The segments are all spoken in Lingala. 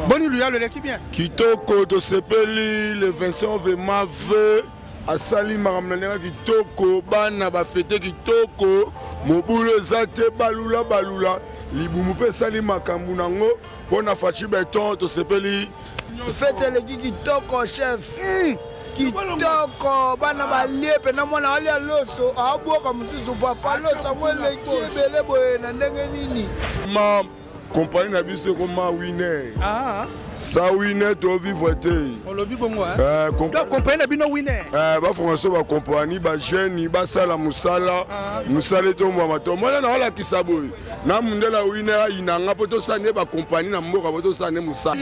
Boni luyalo eleki bien. Kitoko tosepeli le 25 vraiment ve asali makambo na ndenge kitoko bana bafete kitoko mobulu eza te balula balula libumu mpe esali makambo nango mpo na Fatshi Beton tosepeli. Fete eleki kitoko chef. Kitoko bana balie mpena mwana alia loso abwoka mosusu papa loso yango eleki ebele boye na ndenge nini? Ma compagnie na biso ekoma winner. Ah. Sa winner to vivre te. Olobi bongo hein? Eh, Donc compagnie na bino winner. Eh, ba formation ba compagnie ba jeune basala mosala ah. mosala etombwama to mwana na olakisa boye na mundela winner ayina nga mpo tosala nde ba compagnie na mboka mpo tosala nde mosala.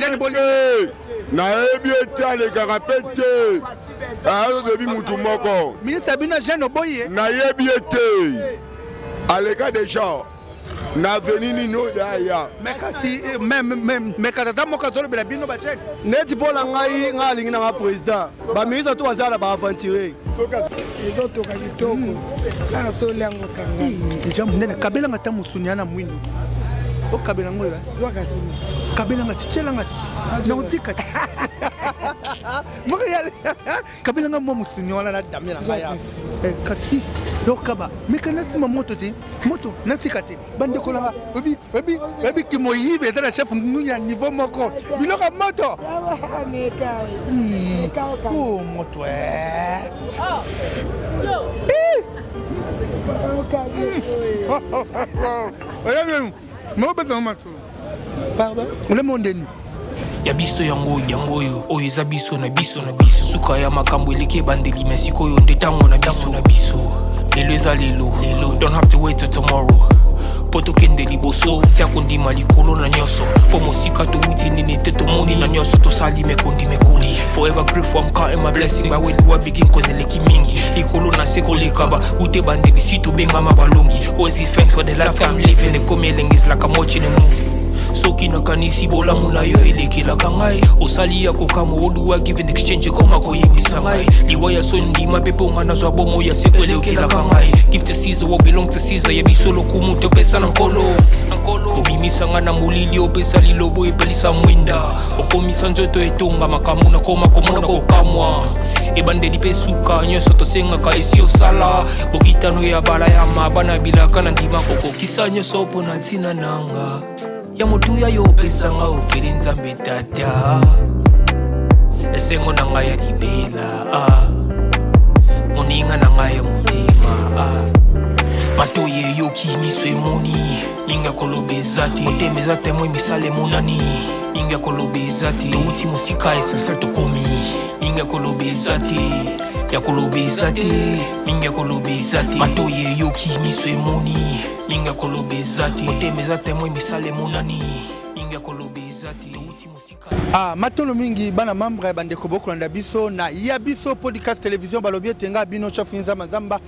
Nayebi ete alekaka mpe te azotoyebi mutu moko. Ministre bino jeune oboyi ye. Nayebi ete aleka deja na avenue nini oyo aya. Mais kasi mais kasi ata moko azolobela bino ba jeune. Neti mpo na ngai ngai alingi na nga président baministre to baza na baaventurier. Ezotoka kitoko kaka soli yango kanga. Deja monene kabelanga ata mosuni ya na mwindu okabela ngo kabelanga tityelanga nakosika moko ya kabelanga mwa mosuni wana na dame na ngai eh, kasi yokaba meka nasima moto te moto nasika te bandeko nanga oyebi kimoyibi eza na chef ngungu ya niveau moko biloko ya moto hmm. oh, moto eh. Oyebi mobetanga masolo. Pardon? Le monde ni. Ya biso yango oyo yango oyo oyo eza biso na biso na biso suka ya makambo eleki ebandeli me sikoyo nde ntango na biso na biso lelo eza lelo lelo don't have to wait till tomorrow mpo tokende liboso tia kondima likolo na nyonso mpo mosika towuti nini te tomoni na nyonso tosali mekondi mekoli forever grateful I'm counting my blessing by where do I begin cause eleki mingi likolo na se koleka ba ute bandeli si tobengama balongi always give thanks for the life I'm living ekomi elengi is like I'm watching a movie soki nakanisi bolamu na yo elekelaka ngai osali ya kokamwa oduwa give in exchange ekoma koyebisa ngai liwa ya soni ndima mpe mpo ngai nazwa bomoi ya seko elekelaka ngai give to Caesar what belong to Caesar ya biso lokumu topesa na nkolo obimisa ngai na molili opesa lilobo epelisa mwinda okomisa nzoto etonga makambo nakoma komona kokamwa ebandeli mpe suka nyonso tosengaka esi osala bokitano ya bala ya maba na bilaka na ndima kokokisa nyonso mpo na ntina nanga ya motuya yo opesanga ofele nzambe tata esengo na ngai ya libela ah. moninga na ngai ya motema ah. matoyi eyoki miso emoni mingi ya koloba eza te motema eza temoin misala emonani mingi ya koloba eza te towuti mosika essentiel tokomi mingi ya koloba eza te ya koloba eza te mingi ya koloba eza te matoyi eyoki miso emoni mingi ya koloba eza te motema eza temoin misala emonani mingi ya koloba eza te towuti mosika. Ah, matondo mingi bana membre bandeko bokolanda biso na ya biso podcast television balobi ete nga bino chef nzamba nzamba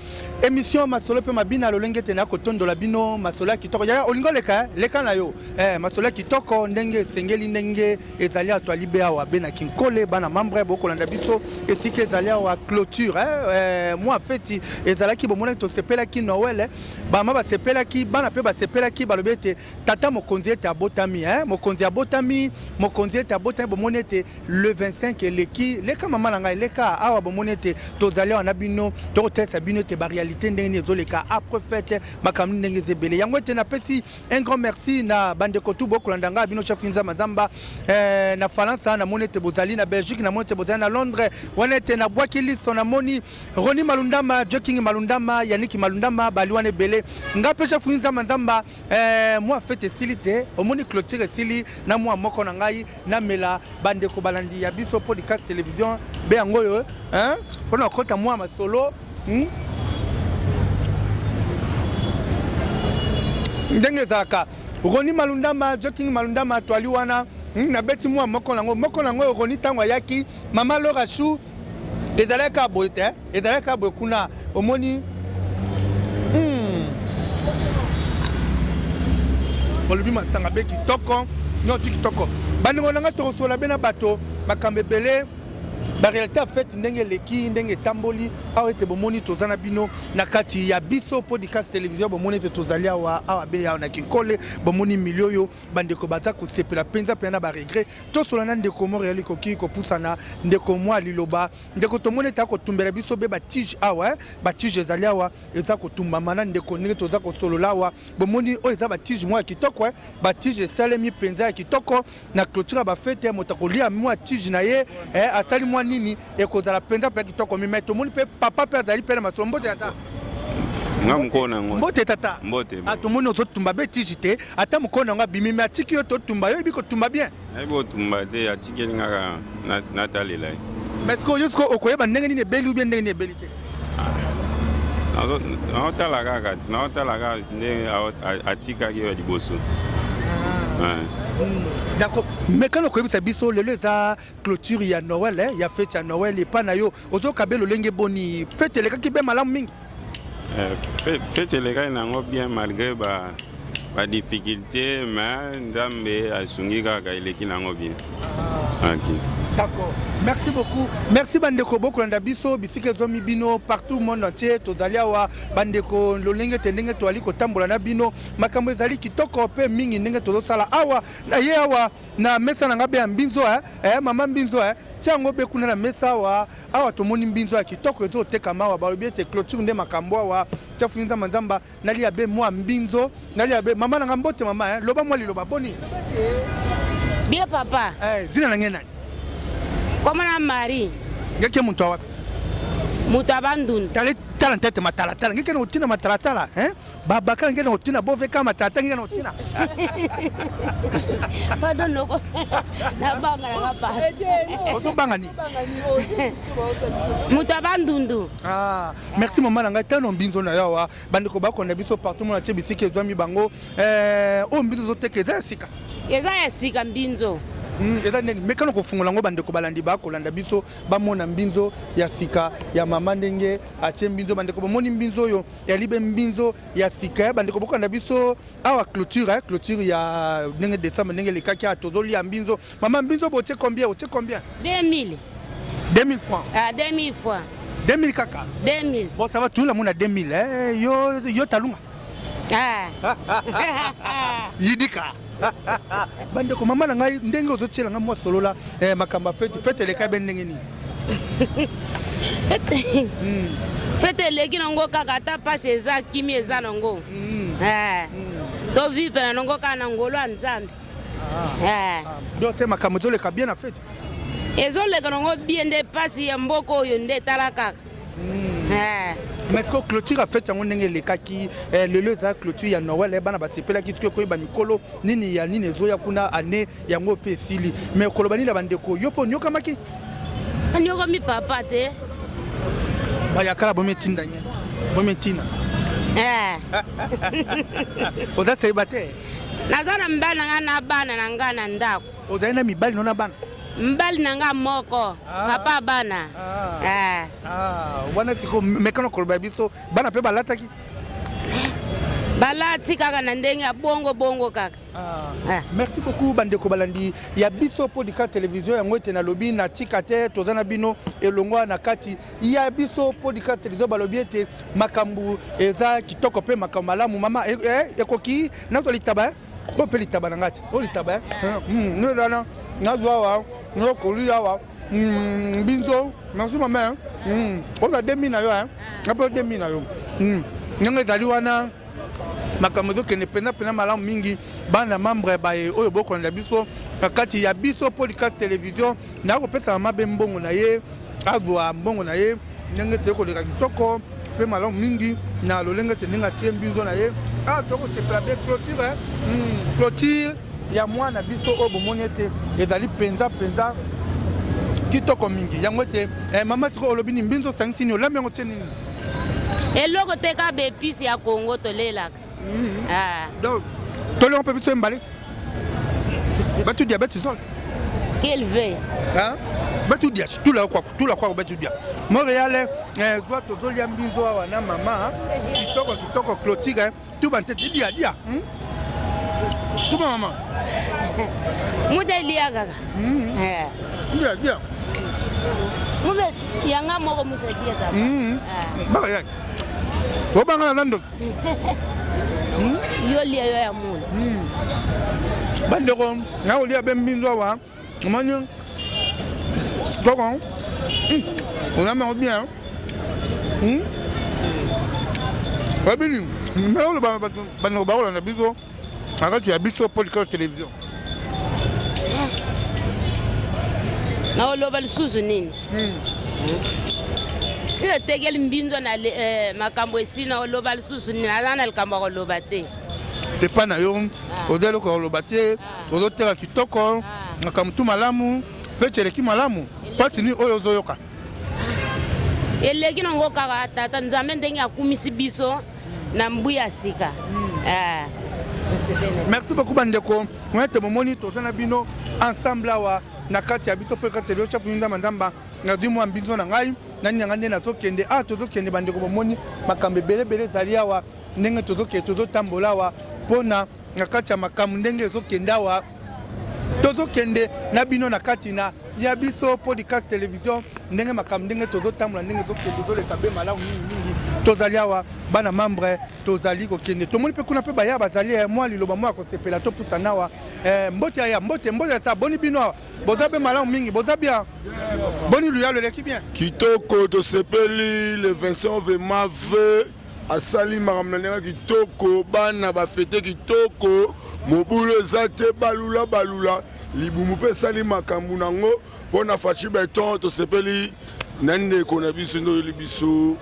émission masolo mpe mabina lolenge ete na kotondola bino masolo ya kitoko yaya olingi oleka eh? leka na yo eh, masolo ya kitoko ndenge esengeli ndenge ezali awa toali be awa be na kinkole bana membre bokolanda biso esika ezali awa clôture eh, eh, mwa feti ezalaki bomonaki tosepelaki noel eh, bama basepelaki bana mpe basepelaki balobi ete tata mokonzi ete abotami eh, mokonzi abotami mokonzi ete abotami bomoni ete le 25 eleki leka mama na ngai leka awa bomoni ete tozali awa na bino tokotalisa bino ete baréalité ndenge nini ezoleka après fête makambo ndenge eza ebele yango ete napesi un grand merci na bandeko tu bokolanda ngai bino chef nzamba nzamba eh, na falansa namoni ete bozali na belgique namoni ete bozali na londres wana ete nabwaki liso namoni roni malundama joking malundama yaniki malundama bali wana ebele ngai mpe chef nzamba nzamba eh, mwa fete esili te omoni clôture esili na mwa moko na ngai namela bandeko balandi ya biso podcast television be yango oyo mpona kokota mwa masolo hmm? ndenge ezalaka roni malundama joking malundama twali wana hmm, nabeti mwa moko nango moko nango oyo roni ntango ayaki mama lora chou ezalaki kaka boye te ezalaki kaka boye kuna omoni hmm. olobi masanga be kitoko nyonso kitoko bandeko na ngai tokosola be na bato makambo ebele. Baréalité ya fête ndenge eleki, ndenge etamboli awa, ete bomoni toza na bino na kati ya biso podcast télévision. Bomoni ete tozali awa, awa be awa na Kinkole. Bomoni milieu oyo, bandeko baza kosepela mpenza mpenza na baregret. Tosola na ndeko Montréal, ekoki kopusana ndeko mwa liloba. Ndeko, tomoni ete akotumbela biso be batige awa, eh? Batige ezali awa, eza kotumbama na ndeko. Ndenge toza kosolola awa, bomoni oyo eza batige mwa ya kitoko, eh? Batige esalemi mpenza ya kitoko na clôture ya bafete. Moto akolia mwa tige na ye, eh, asali mwa nini, ekozala mpenza mpe kitoko mi. Mais tomoni mpe papa mpe azali mpe na masolo. Mbote tata. Nga mokolo na yango. Mbote tata. Mbote. Ah, tomoni ozotumba be tige te, ata mokolo na yango abimi me atiki yo totumba. Yo oyebi kotumba bien? Nayebi kotumba te, atikeli ngaka natalela ye. Mais sikoyo yo, sikoyo okoyeba ndenge nini ebeli ou bien ndenge nini ebeli te? Naotala kaka, naotala kaka ndenge atikaki yo ya liboso. D'accord. Mais kana koyebisa biso, lelo eza clôture ya Noël, eh, ya fête ya Noël. Epa na yo, ozokabe lolenge boni? Fête elekaki be malamu mingi? Fête elekaki nango bien malgré ba badifficulté, mais Nzambe asungi kaka, eleki nango bien. Ok. D'accord. Merci beaucoup. Merci bandeko bokolanda biso bisika ezwami bino partout monde entier. Tozali awa bandeko, lolenge te ndenge toali kotambola na bino, makambo ezali kitoko mpe mingi ndenge tozosala awa. Na ye awa na mesa na nga be ya mbinzo, eh, eh, mama mbinzo, eh, tia yango be kuna na mesa awa. Awa tomoni mbinzo ya kitoko ezotekama awa. Balobi ete clôture nde makambo awa. Tiafuni nzamba nzamba, nalia be mwa mbinzo, nalia be. Mama na nga, mbote mama, eh, loba mwa liloba, boni? Bien papa. Eh, zina na nge nani? Kombo na Marie. Ngeke moto awapi? Moto ya Bandundu. Tala, tala ntete matalatala, ngeke na otina matalatala, hein? Babaka ngeke na otina boveka matalatala, ngeke na otina. Pardon noko. Nabanga nanga pa. Ozobanga nini? Moto ya Bandundu. Ah, merci mama na ngai. Tano mbinzo na yo awa, bandeko bakonda biso partout mona tie bisika ezwami bango. Eh, oyo mbinzo ozoteka eza ya sika? Eza ya sika mbinzo. Eza ndeni mekano kofungola yango, bandeko balandi bakolanda biso bamona mbinzo ya sika ya mama, ndenge atie mbinzo. Bandeko, bomoni mbinzo oyo yali be mbinzo ya sika ya bandeko bokolanda biso awa. Clôture, eh, clôture ya ndenge décembre, ndenge elekaki awa, tozolia mbinzo. Mama, mbinzo botie combien? Otie combien? 2000. 2000 francs? Ah, 2000 fois. 2000 kaka? 2000. Bon, ça va, tout le monde a 2000, eh, yo yo talunga. Ah. Yidika bandeko, mama na ngai, ndenge ozotiela ngai mwa solola, eh, makambo ya fête. Fête eleka be ndenge nini? Fête eleki nango kaka, ata mpasi eza, kimi eza nango. Eh. Tovivre na nango kaka na ngolo ya Nzambe. Eh. Donc te, makambo ezoleka bien na fête? Ezoleka nango bien, nde mpasi ya mboka oyo nde tala kaka. Eh. Mais sikoyo clôture ya fête yango ndenge elekaki, eh, lelo eza clôture ya Noël, eh, bana basepelaki. Soki okoyeba mikolo nini ya nini ezoya kuna, ane yango mpe esili, mais koloba nini na bandeko yo mpo onyokamaki? Anyokomi papa te. Bayakala bomitinda nye bomitina. Eh. Oza seyeba te? Naza na mibali na ngai na bana na ngai na ndako. Ozali na mibali no na bana? Mibali na ngai moko. Ah. Papa bana. Ah. Eh. Ah, wana sikoyo mekano koloba biso, bana mpe balataki? Balati kaka na ndenge ya bongo bongo kaka. Ah. Ah. Merci beaucoup bandeko balandi ya biso podcast télévision. Yango ete nalobi na tika te, toza na bino elongwa na kati ya biso podcast télévision. Balobi ete makambo eza kitoko mpe makambo malamu. Mama, ekoki nazwa litaba, eh? Oyo mpe litaba na ngai ti oyo litaba, eh? Nelana nazwa awa, nakolia awa mbinzo. Merci mama. Oza 2000 na yo, ape 2000 na yo. Ndenge ezali wana, makambo ezokende mpenza mpenza malamu mingi. Bana membre baye oyo bokolanda biso na kati ya biso podcast télévision, nakopesa mama be mbongo na ye, azwa mbongo na ye ndenge toye koleka kitoko mpe malamu mingi na lolenge te ndenge atie mbinzo na ye. Awa tokosepela be clôture, clôture ya mwana biso oyo. Bomoni ete ezali mpenza mpenza kitoko mingi. Yango ete, mama, sikoyo olobi nini? Mbinzo osangisi nini? Olambi yango tie nini? Eloko te, kaka baépices ya Congo tolelaka. Ah. Donc tolongo mpe biso mbale batudia betisol. Quel veut. Batudia tula kwa tula kwa batudia Montréal, eh, zwa tozolia mbinzo awa na mama kitoko kitoko, clôture tuba ntete dia dia, Tuba mama. Mutu elia kaka. Eh. Dia dia. Mube yanga moko mutu adia mm. Baka yaki. Tobanga na ndoki. Yo lia yo ya mona. Mm. Bandeko, na kolia be mbinzo awa. Omoni toko. Mm. Olamba yango bien. Mm. Oyebi nini? Mais oloba bandeko bakolanda biso na kati ya biso podcast télévision. Naoloba lisusu nini? Si otekeli mbinzo na eh, makambo esili naoloba lisusu nini? Aza na likambo ya koloba te. Epa na yo ah. oza eloko ya koloba te, ah. ozoteka kitoko, ah. makambo tu malamu, feti eleki malamu, mpasi nini oyo ozoyoka? Eleki nango kaka tata Nzambe ndenge akumisi biso na mbu ya sika. Eh, merci beaucoup bandeko ete bomoni toza na bino ensemble awa na kati ya biso mpe kati ya chafu nzamba nzamba nazwi mwa mbinzo na ngai nani na ngai nde nazokende ah tozokende bandeko bomoni makambo ebele ebele ezali awa ndenge tozokende tozotambola awa mpona na kati ya makambo ndenge ezokende awa tozokende na bino na kati na ya biso podcast television ndenge makambo ndenge tozotambola ndenge ezokende ezoleka be malamu mingi mingi tozali awa bana membre tozali kokende tomoni mpe kuna mpe baya bazali eh, mwa liloba mwa ya kosepela topusana awa eh, mbote ya mbote mbote ata boni bino awa boza be malamu mingi boza bien boni luyalo eleki bien kitoko tosepeli le 25 mave asali makambo na ndenge kitoko bana bafete kitoko mobulu eza te balula balula libumu mpe esali makambo nango mpo na faci beton tosepeli na ndeko na biso nde oyeli biso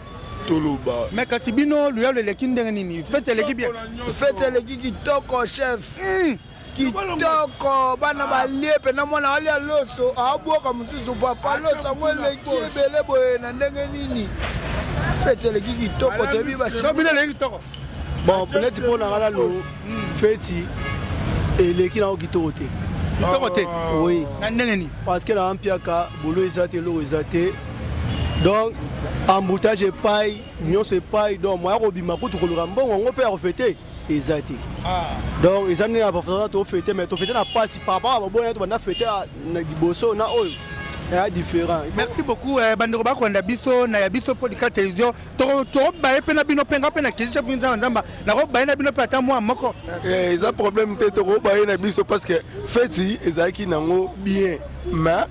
toloba me kasi bino luyalo eleki ndenge nini fete eleki bien fete eleki kitoko chef mm. kitoko bana balie mpena mwana alia loso abwoka mosusu papa loso yango eleki ebele boye na ndenge nini feti eleki kitoko toyebi bino eleki kitoko bon neti mpo na nga nanu feti eleki nango kitoko te kitoko te oui na ndenge nini parce que na mpiaka bolo eza te eloko eza te donc embouteillage epai nyonso epai donc moya kobima kutu koluka mbongo yango mpe ya kofete eza te ah. donc eza ndenge ya bafasa tofete mais tofete na mpasi par rapport ya babona tobanda fete na liboso na oyo ya différent. Merci beaucoup eh, bandeko bakolanda biso na ya biso podcast télévision tokobaye mpe na bino mpe nga mpe na kili chef nzamba nzamba nakobaye na bino mpe ata mwa moko eh, eza problème te tokobaye na biso parce que feti ezalaki nango bien mais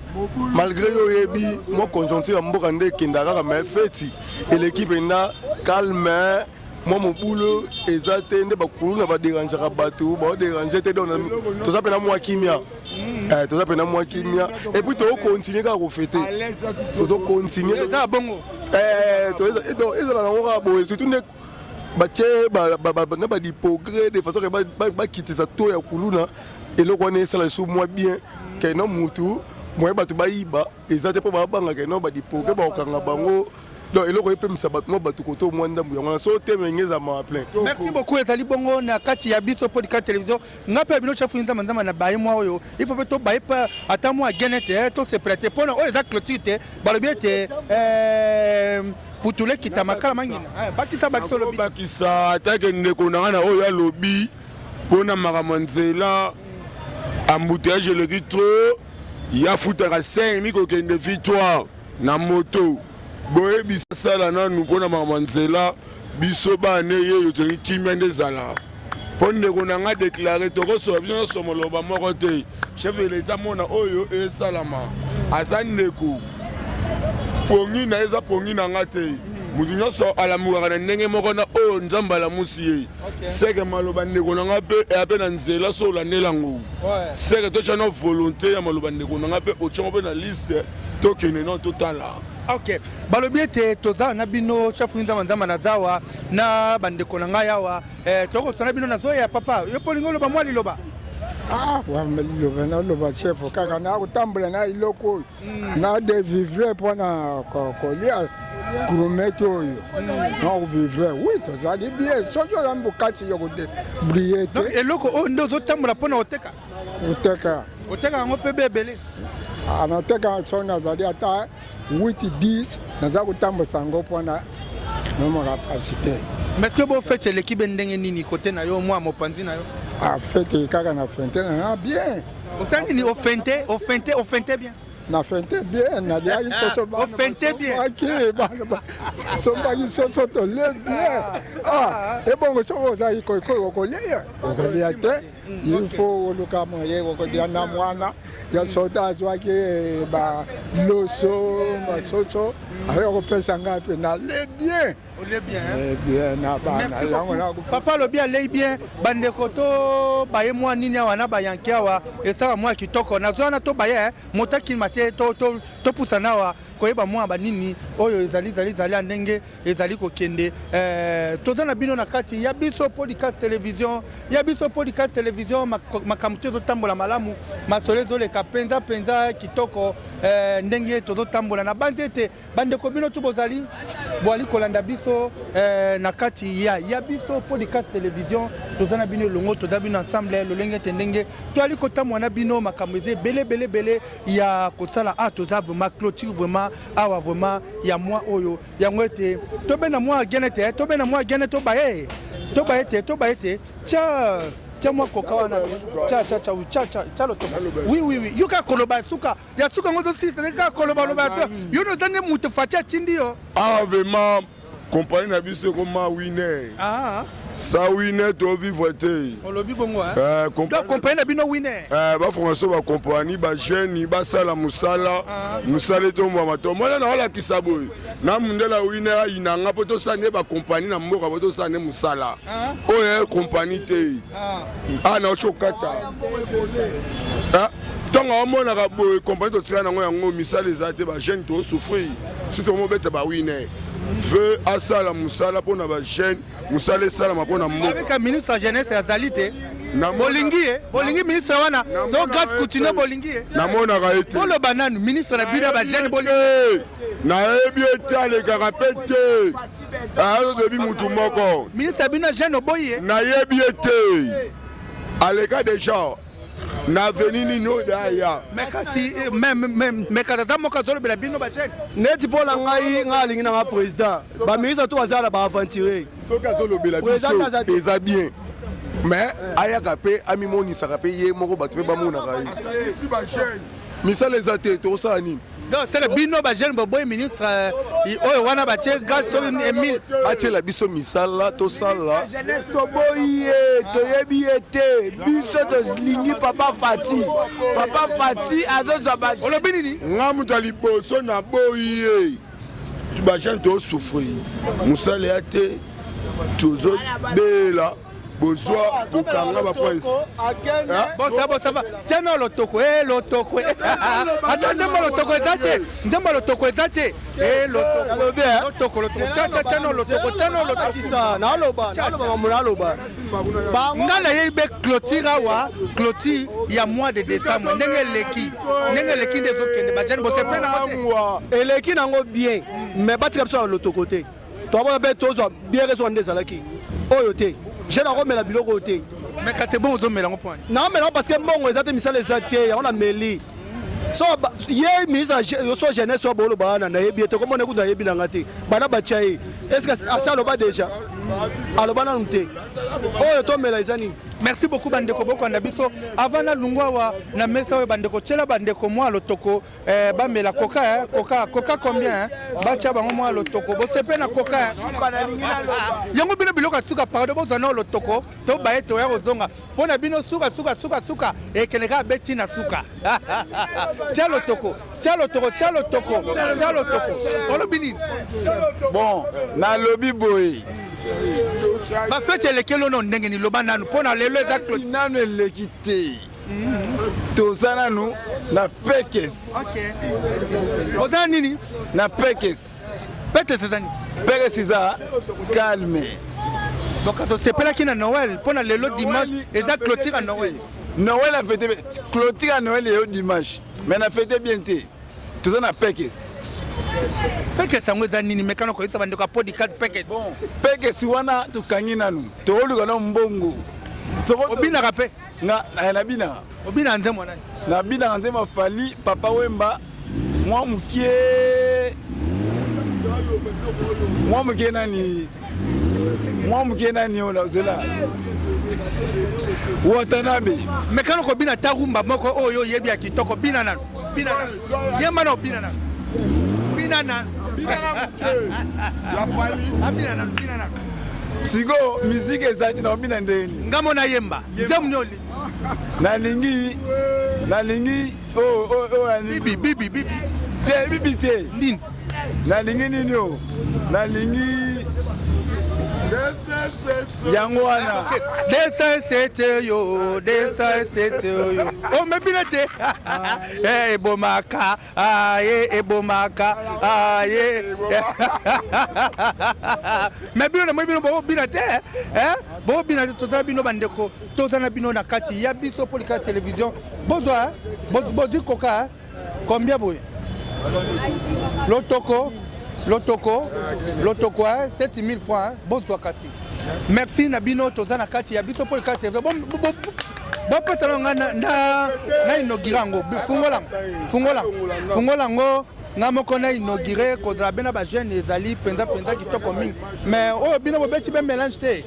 malgré yo oyebi mwa conjoncture ya mboka nde ekenda kaka mais feti eleki mpenza calme mwa mobulu eza te nde bakuluna baderangeaka bato baoderange te donc toza mpena mwa kimia mm. eh, toza mpena mwa kimia epuis tokokontinue kaka kofete tozokontinue eza bongo eh, ezala nango kaka boye surtout nde batie na badipogré de façon ke bakitisa to ya kuluna eloko wana esala lisusu mwa bien ke no mutu moye bato bayiba eza te mpo babangaka ke no badipogré bakokanga bango donc eloko epemisa bato mwa bato koto mwa ndambo yango wana so te menge eza mawa plein. Merci beaucoup ezali bongo na kati ya biso podcast télévision nga mpe ya bino chef nzamba nzamba na baye mwa oyo il faut mpe tobaye mpe ata mwa gene te tosepela te mpona oyo eza clôture te balobi ete eh, putule kita makala mangina eh, bakisa bakisa olobi bakisa atake ndeko na nga na oyo alobi mpona makambo ya nzela embouteillage eleki trop ya futaka 5 mi kokende victoire na moto boyebisa sala nanu mpona makambo ya nzela biso bana yeyo tolingi kimia nde ezala mpo ndeko na nga deklare tokosola biso nyonso moloba moko te chef de l'etat mona oyo esalama aza ndeko pongi na ye eza pongi na nga te moto nyonso alamukaka na ndenge moko na oyo nzambe alamusi ye seke maloba ndeko na nga mpe eya mpe na nzela so olandela yango seke totya na volonté ya maloba ndeko na nga mpe otyango mpe na liste tokende no totala ok balobi ete toza na bino chef nzamba nzamba na zawa na bandeko na ngai awa eh, tokosana bino nazoya papa yo mpo olingi oloba mwa liloba ah, liloba naloba chef kaka nakotambola na eloko oyo hmm. na devivre mpo na kolia krumete oyo hmm. nakovivre wi tozali bien soki oza mbokasi yo kodebrie te eloko oyo nde ozotambola mpo na koteka Oteka. Oteka yango mpe be ebele. Ah, nateka soki nazali ata 8 10 naza kotambusa yango mpona nomona mpasi te. Mais est-ce que bo fete eleki be ndenge nini kote na yo mwa mopanzi na yo? Ah, fete kaka na fente na bien. Osali nini ofente ofente ofente bien? Na fente bien, naliaki soso bana. Ofente bien. Sombaki bana sombaki soso tolie bien. Ah, ebongo soki ozali koikoi okolia, okolia te. Il faut oluka moye okolia na mwana ya soda azwaki eh, ba loso basoso aye kopesa ngai mpe nalie bien. Olie bien hein? Eh bien na bana yango na papa alobi alei bien bandeko to baye mwa nini awa na bayanke awa esala mwa kitoko nazwa wana to baye eh, moto akima te topusana awa koyeba mwa banini oyo ezali zali zali ya ndenge ezali kokende eh, toza na bino na kati ya biso podcast television ya biso podcast television makambo te ezotambola malamu masolo ezoleka mpenza mpenza kitoko eh, ndenge tozotambola na banzi ete Bandeko bino tu bozali boali kolanda biso eh, na kati ya ya biso podcast television toza na bino elongo toza bino ensemble lolenge ete ndenge toali kotamwa na bino makambo eza ebele ebele ebele ya kosala ah toza vraiment clôture vraiment awa vraiment ya mwa oyo yango ete tobenda mwa gene te tobenda mwa gene tobaye tobaye te tobaye te tia tia mwa koka wana tia tia tia tia tia tia lotoko oui oui oui yoka koloba suka ya suka yango ozosilisa ndenge kaka kolobaloba ya yo oza nde moto faci atindi yo awa vraiment compagnie na biso ekoma winner ah. sa winner tovivre te olobi bongo eh, donc compagnie na bino winner eh, baformation bacompagnie bajeune basala mosala ah. mosala etombwama to mwana na olakisa boye na mundela winner ayina nga mpo tosala nde bacompagnie na mboka mpo tosala nde mosala ah. oyo compagnie te ah na okata ntango amonaka boye kompani totika nango yango misala eza te bajeune tosouffrir si tomobeta bawine ve asala mosala mpo na bajeune mosala esalama mpo na mboka ministre ya jeunesse azali te bolingi ye bolingi ministre wana so grâce coutinho bolingi ye namonaka ye te boloba nanu ministre na bino ya bajeune bolingi nayebi ye te alekaka mpe te azotoyebi mutu moko ministre ya bino ya jeune oboyi ye nayebi ye te aleka deja na aveni nini oyo aya kasi mais aza moko azolobela bino bajeune neti mpo na ngai ngai alingi nanga président baministre to baza na baaventurier soki azolobela biso eza bien mais ayaka mpe amimonisaka mpe ye moko bato mpe bamonaka ye misala eza te tokosala nini donc seke bino bajeune boboyi ministre euh, oyo wana batie gaz soki emile batiela biso misala tosala jeunesse toboyi ye toyebi ye te biso tolingi papa fati papa fati azozwa ba olobi nini nga moto ya liboso naboyi ye bajeune tosouffrir mosala ya te tozobela bozwa bokanga ba prince bon ça va ça va tiens na lotoko eh lotoko eh. ata nzembo lotoko eza te nzembo lotoko eza te eh lotoko lotoko lotoko tia tia tia na lotoko tia na lotoko naloba naloba mamu naloba nga nayebi be clôture awa clôture ya mois de décembre ndenge eleki ndenge eleki nde ezokende bajani bosepele nango te eleki nango bien mais batika biso ya lotoko te twabona mpe tozwa biere ezwa nde ezalaki oyo te je nakomela biloko oyo te mais kasi bongo ozomela yango mpo naomela yango parce que mbongo eza te misala eza te yango nameli so ye ministre so jeunesse oyo boloba wana nayebi ye te komona kutu nayebi nanga te bana batya ye est ce que asi aloba déjà aloba nanu te oyo tomela eza nini merci beaucoup bandeko bokolanda biso avant nalungwa awa na mesa oyo bandeko tyela bandeko mwa lotoko Eh, bamela coca eh, coca coca combien eh? batya bango mwa lotoko bosepe na coca eh? yango bino biloko ya suka pardon bozwa nao lotoko to baye toya kozonga mpo na bino suka suka suka suka ekende kaka beti na suka tya lotoko tya lotoko tya lotoko tya lotoko olobi nini bon nalobi boye bafeti elekeli ono ndenge nini loba nanu mpo na lelo eza nanu eleki te toza nanu na pekes oza nini na pekes pekes eza nini pekes eza calme donc tosepelaki na noël mpo na lelo dimanche eza clôture ya noël noël na fete clôture ya noël eyo dimanche mais na fete bien te toza na pekes pekes yango eza nini mekana koyebisa bandeko ya podcast pekes pekes wana tokangi nanu tokoluka na mbongo obinaka mpe nga eh, nabinaka obinaka nzembo nani nabinaka nzembo fali papa wemba mwa mokie mwa mokie nani mwa mokie nani oyo zela Watanabe. Mekano kobina ta rumba moko oyo oyebi ya kitoko bina nanu. Bina nanu. Yemba na bina nanu. Bina nanu. Bina na moke. Ya Fally. Ah, bina nanu, bina nanu. Siko musique ezali na bina ndeni. Nga mona yemba. Nzembo nini olingi? Nalingi nalingi oh oh oh bibi bibi bibi. Te bibi te. Nini? Nalingi nini o? Nalingi yango wana 207 yo 207 yo omebina te eh, ebomaka aye ah, ebomaka aye ah, me bino namoni bino bobina te eh? bobina te tozala bino bandeko toza na bino na kati ya biso polika télévision bozwa bozwi koka Combien boye? Lotoko, lotoko, lotoko 7000 francs, bozwa kasi. Merci na bino toza na kati ya biso po kati bon bopesa na nga na na inaugure yango fungola fungola fungola yango nga moko na inaugure kozala be na bajeune ezali mpenza mpenza kitoko mingi mais oyo bino bobeti be mélange te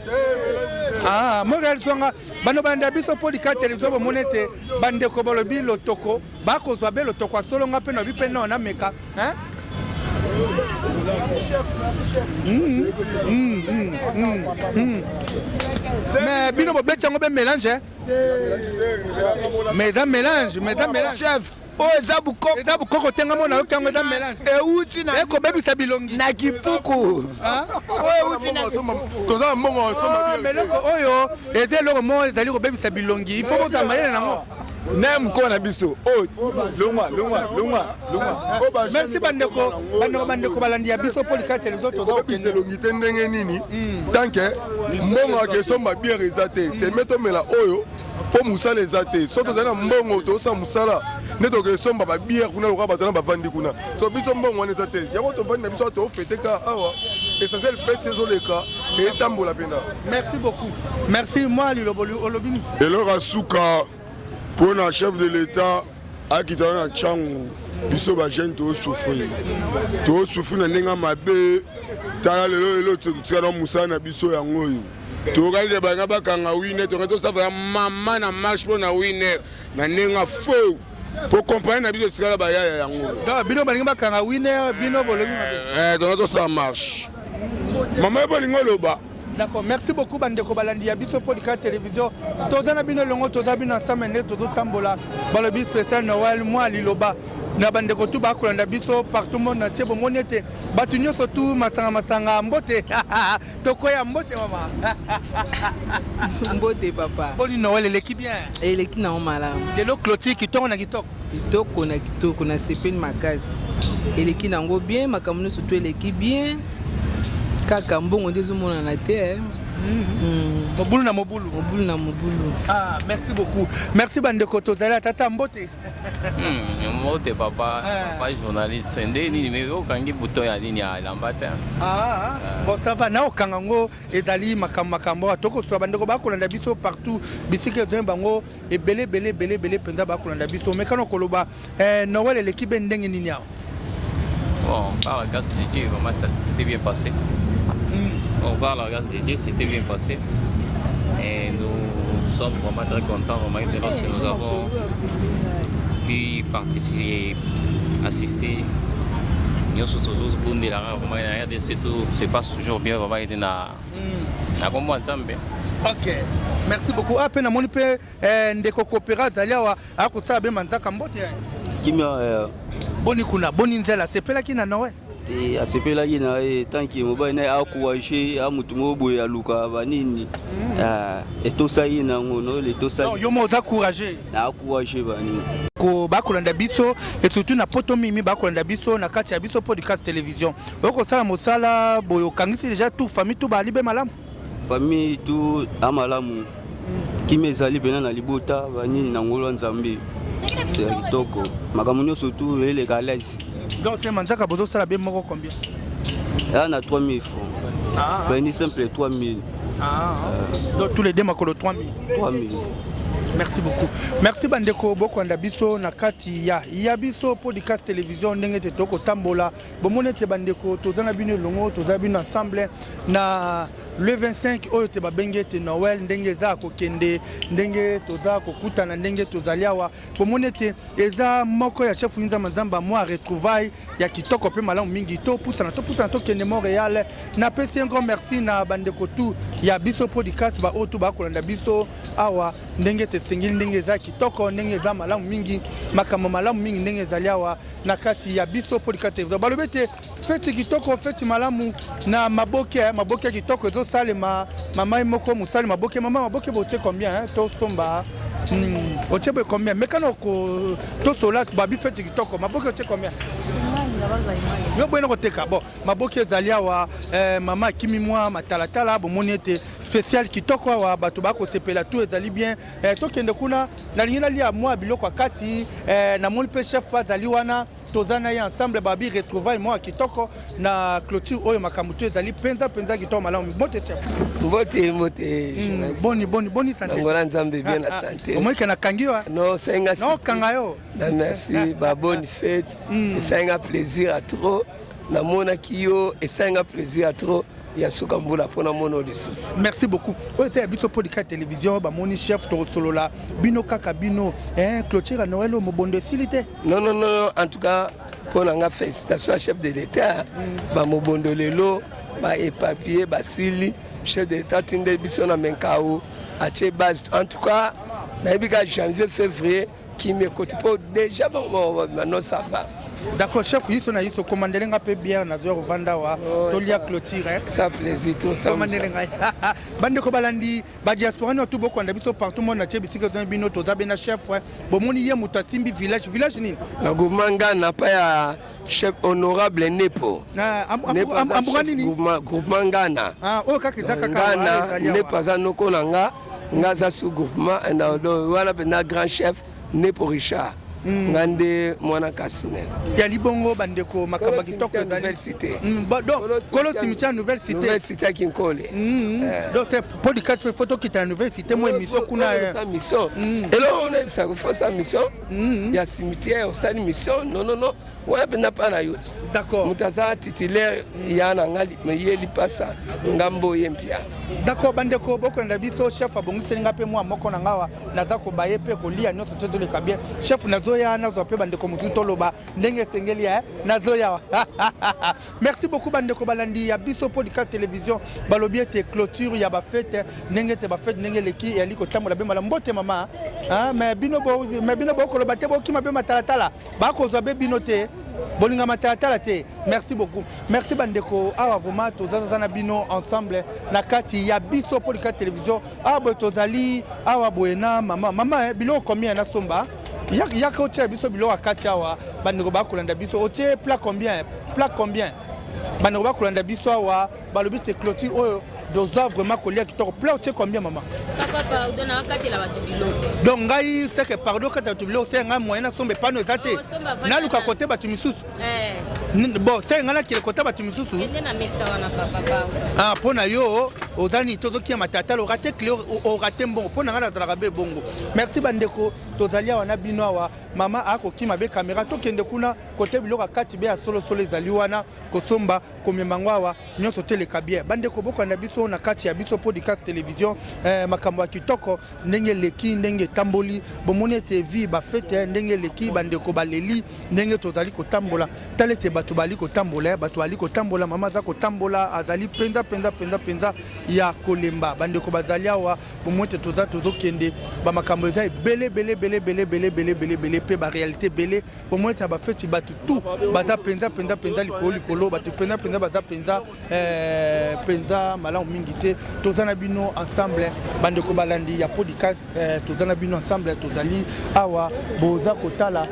ah, montréal songa bano balanda biso mpo lika televizio bomoni ete bandeko balobi lotoko bakozwa be lotoko ya solo nga mpe nabi mpe nao nameka mais bino bobeti yango be mélange mais eza mélange mais eza mélange chef oyo eza bukoko eza bukoko te nga mona yoki yango eza melange euti na ekobebisa bilongi na kipuku oyo euti na toza na mbongo ah, meloko oyo eza eloko moko ezali kobebisa bilongi il faut bozala mayele nango na mokolo na biso oyo oh, longwa longwa longwa longwa merci bandeko bandeko bandeko balandi ya biso mpo likaya televizio toza kokende elongi te ndenge nini hmm. tant que mbongo akesomba biere eza te seme tomela oyo mpo mosala eza te so tozali na mbongo tozosala mosala nde tokesomba babiere kuna lokola bato wana bavandi kuna so biso mbongo wana eza te yango tovandi na biso awa tofete kaka awa essentiel fete ezoleka etambola mpenza. Merci beaucoup. Merci mwa liloba olobi nini? Eloko ya suka mpo na chef de l'etat akita na ntango biso bajeune tozosouffrir tozosouffrir na ndenge ya mabe tala lelo lelo totika na mosala na biso yango oyo tokaki ke balinga bakanga winer tokai tosafela mama na marche mpo na winer na ndenge ya faux po kompani na biso etikala bayaya yango bino balingi bakanga winer bino bolobi eh, tokai tosala marche mama ye bolingi oloba. D'accord, merci beaucoup bandeko balandi ya biso Podika Télévision. Toza na bino elongo, toza bino ensemble nde tozotambola balobi spécial Noël mwa liloba na bandeko tu bakolanda biso partout monde entier bomoni ete bato nyonso tu masanga masanga mbote tokoya mbote mama mbote papa boni Noël eleki bien eleki nango malamu lelo clôture kitoko na kitoko Kitoko na kitoko na sepeli makasi eleki nango bien makambo nyonso to eleki bien kaka mbongo nde ezomonana te eh. Mm. Mobulu na mobulu. Mobulu na mobulu. Ah, merci beaucoup. Merci bandeko tozali tata mbote. Mbote papa, eh. Papa journaliste. Nde nini mais okangi bouton ya nini ya elamba te. Ah, ah. Bon ça va na okanga ngo ezali makambo makambo tokoswa bandeko bakolanda biso partout bisika ezali bango ebele ebele ebele ebele mpenza bakolanda biso omekana koloba eh, Noël eleki be ndenge nini awa? Bon, par la grâce de Dieu, vraiment ça s'était bien passé. Bon, par la grâce de Dieu, c'était bien passé. Et nous sommes vraiment très contents vraiment de lorsque nous avons vu participer, assister. nyonso tozobundelaka vraiment na rdc tout se passe toujours bien vraiment ete na na kombo ya nzambe. Ok, merci beaucoup. Ah, pe namoni pe eh, ndeko Kopera azali awa akosala be manzaka mbote. Kimia eh. Boni kuna, boni nzela asepelaki na Noël. Te asepelaki na ye tant que mobali na ye encourage a motu moko boye aluka banini mm. ah, etosaki nango Noël etosaki. Yo mo oza courageux. Na encourage banini. Ko bakolanda biso et surtout na poto mimi bakolanda biso na kati ya biso podcast télévision. Okosala mosala boye okangisi deja tout famille tout baali be malamu. Famille tout a malamu. Kimia ezali mpena na libota banini na ngolu ya Nzambe. C'est ya kitoko. Makambo nyonso tout eleka à l'aise. Donc c'est manzaka bozosala be moko combien? Eza na 3000 francs. Ah. Vernis simple 3000. Ah. Donc tous les deux makolo 3000. 3000. Merci beaucoup. Merci bandeko bokolanda biso na kati ya ya biso podcast télévision ndenge te tokotambola bomoni ete bandeko toza na bino elongo toza bino ensemble na le 25 oyo te babengi ete Noël ndenge eza kokende ndenge toza kokutana ndenge tozali awa bomoni ete eza moko ya chef Nzamba Nzamba mwa retrouvaille ya kitoko mpe malamu mingi. Topusana, topusana, tokende Montréal. Napesi un grand merci na bandeko tu ya biso podcast baoyo tu bakolanda biso awa ndenge tesengeli, ndenge eza kitoko, ndenge eza malamu mingi, makambo malamu mingi ndenge ezali awa na kati ya biso podcast télévision. Balobi ete feti kitoko, feti malamu na maboke, maboke ya kitoko ezosalema. Mama ye moko mosali maboke, mama maboke botie combien? Tosomba otie boye combien? Mekana ko tosola babi feti kitoko, maboke otie combien? Yo boye na koteka. Bon, maboke ezali awa mama akimi mwa matalatala. Bomoni ete spécial kitoko awa, bato bakosepela, tout ezali bien. Tokende kuna, nalingi nalia mwa biloko ya kati. Namoni mpe chef azali wana, toza na ye ensemble. Babi retrouvaille mwa kitoko na clôture oyo, makambo to ezali mpenza mpenza kitoko malamu. Mbote chef. Mbote, mbote. Boni boni boni santé? Nangola Nzambe, bien na santé. Omoni ke nakangi yo? Non, senga. Naokanga yo. Na merci, ba bonne fête. Esalinga plaisir ya trop namonaki yo, esalinga plaisir ya trop ya suka mbula mpo namona oyo lisusu. Merci beaucoup. Oyo te ya biso podcast télévision, bamoni chef, tokosolola bino kaka bino clôture ya Noël oyo, mobondo esili te? Non, non, non, en tout cas mpo na nga, félicitation ya chef de l'État. Bamobondo lelo baéparpillés basili, chef de l'État tinde biso na Menkao, atie base. En tout cas nayebi kaka janvier, février kimi ekoti mpo déjà bango non, ça va. D'accord chef, yiso na yiso komandele nga mpe bière, nazwa kovanda awa, tolia clôture. Ça plaisir tout ça. Komandele ngai. Bandeko balandi badiaspora nyonso bokolanda biso partout monde na tie bisika ezwani bino, toza be na chef. Bomoni ye moto asimbi village, village nini? Na groupement Ngana, pa ya chef honorable Nepo. Ambuka nini? Groupement Ngana. Oyo kaka eza kaka. Ngana, Nepo aza noko na nga, nga aza sous groupement wana mpenza, grand chef Nepo Richard. Nga nde mwana Kasine. Ya libongo, bandeko, makambo ya kitoko ezali. Cité. Donc kolo cimetière, nouvelle cité. Nouvelle cité ya Kinkole. Donc c'est podcast mpe faut tokita na nouvelle cité, mo émission kuna. Mission eloko nayebisaka, faut sa mission ya cimetière, osali mission. Non, non, non, wana mpenza mpa na yo ti. D'accord. Moto aza titulaire ya na nga, ye lipasa ngambo ye mpia. D'accord, bandeko bokolanda biso, chef abongiseli nga mpe mwa moko na ngawa, naza kobaye mpe kolia nyonso to ezoleka bien. Chef, nazoya, nazwa mpe bandeko mosusu, toloba ndenge esengeli. Nazoya. Merci beaucoup bandeko balandi ya biso podcast télévision. Balobi ete clôture ya bafete, ndenge ete bafete ndenge eleki, eyali kotambola be malamu. Mbote mama. Mais bino, mais bino bokoloba te, bokima mpe matalatala, bakozwa be bino te, bolinga matalatala te. Merci beaucoup, merci bandeko. Awa vraiment tozazaza na bino ensemble na kati ya biso podcast télévision. Awa boye tozali awa boye na mama. Mama, biloko combien nasomba? Yaka otia biso biloko ya kati awa, bandeko bakolanda biso. Otie plat combien? Plat combien? Bandeko bakolanda biso awa, balobi te clôture oyo doza vraiment kolia kitoko. Plat otie combien, mama? Papa, pardon, nakatela bato biloko. Donc ngai seke pardon, kata bato biloko, se ngai moyen nasomba epano eza te, naluka kote bato misusu. Bon, se ngai nakele kota bato misusu. Kende na mesa wana, papa, pardon. Ah, mpo na yo oza nini? Tozokia matatala, orater clé, orater mbongo. Mpo na ngai nazalaka be bongo. Merci bandeko, tozali awa na bino awa. Mama akokima be caméra, tokende kuna kote biloko ya kati be ya solosolo ezali wana, kosomba komema yango awa nyonso teleka bien. Bandeko bokolanda biso na kati ya biso podcast télévision, makambo ya kitoko ndenge eleki, ndenge etamboli. Bomoni ete vi bafete ndenge eleki, bandeko baleli ndenge tozali kotambola. Tala ete bato bali kotambola, bato bali kotambola. Mama aza kotambola, azali mpenza mpenza mpenza mpenza ya kolemba. Bandeko bazali awa, bomoi ete toza tozokende, bamakambo eza ebele ebele ebele ebele ebele ebele ebele ebele mpe baréalité ebele. Bomoi ete na bafeti bato tu baza mpenza mpenza mpenza likolo likolo, bato mpenza mpenza baza mpenza mpenza malamu mingi te. Toza na bino ensemble, bandeko balandi ya podcast, toza na bino ensemble, tozali awa, boza kotala,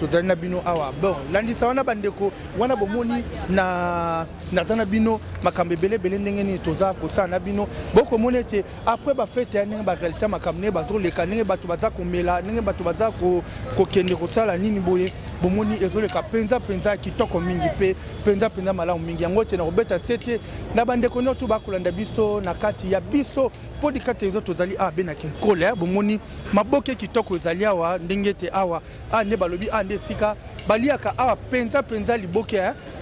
tozali na bino awa. Bon, landisa wana bandeko wana, bomoni na naza na bino, makambo ebele ebele ndenge nini toza kosala na bino. Bokomona ete après bafete ya ndenge baréalité, makambo ndenge bazoleka, ndenge bato baza komela, ndenge bato baza kokende kosala nini boye, bomoni ezoleka mpenza mpenza kitoko mingi mpe mpenza mpenza malamu mingi. Yango ete na kobeta sete na bandeko nyonso bakolanda. bakolanda biso na kati ya biso podcast television. Tozali awa be na Kinkole. Bomoni maboke kitoko ezali awa, ndenge ete awa awa nde balobi, awa nde esika baliaka awa mpenza mpenza liboke.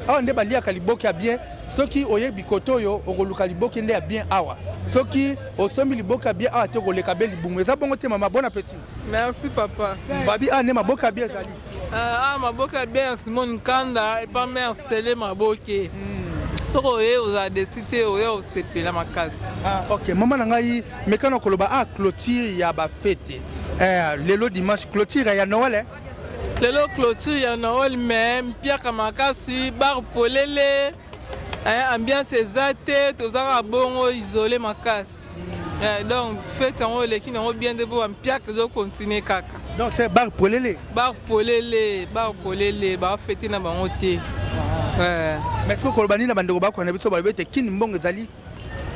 Awa nde baliaka liboke ya bien. Soki oyebi kote oyo okoluka liboke nde ya bien awa, soki osombi liboke ya bien awa te, okoleka be libumu. Eza bongo te, mama? Bon appétit. Merci, papa. Babi awa nde maboke ya bien ezali. Ah, maboke ya bien ya Simon Nkanda epa mare Sele maboke. Soki oye, ozala déçu te, oya osepela makasi. Ah, ok, mama na ngai, mekana koloba a clôture ya bafete lelo dimanche, clôture ya Noël, eh? Lelo clôture ya Noël, mais mpiaka makasi, bar polele, ambiance eza te, toza kaka bongo isolé makasi. Donc fête yango eleki nango bien nde mpo bampiaka ezocontinue kaka. Donc c'est bar polele. Bar polele, bar polele, bafete na bango te. Mais soki koloba nini na bandeko bakolanda biso, balobi ete Kini mbongo ezali?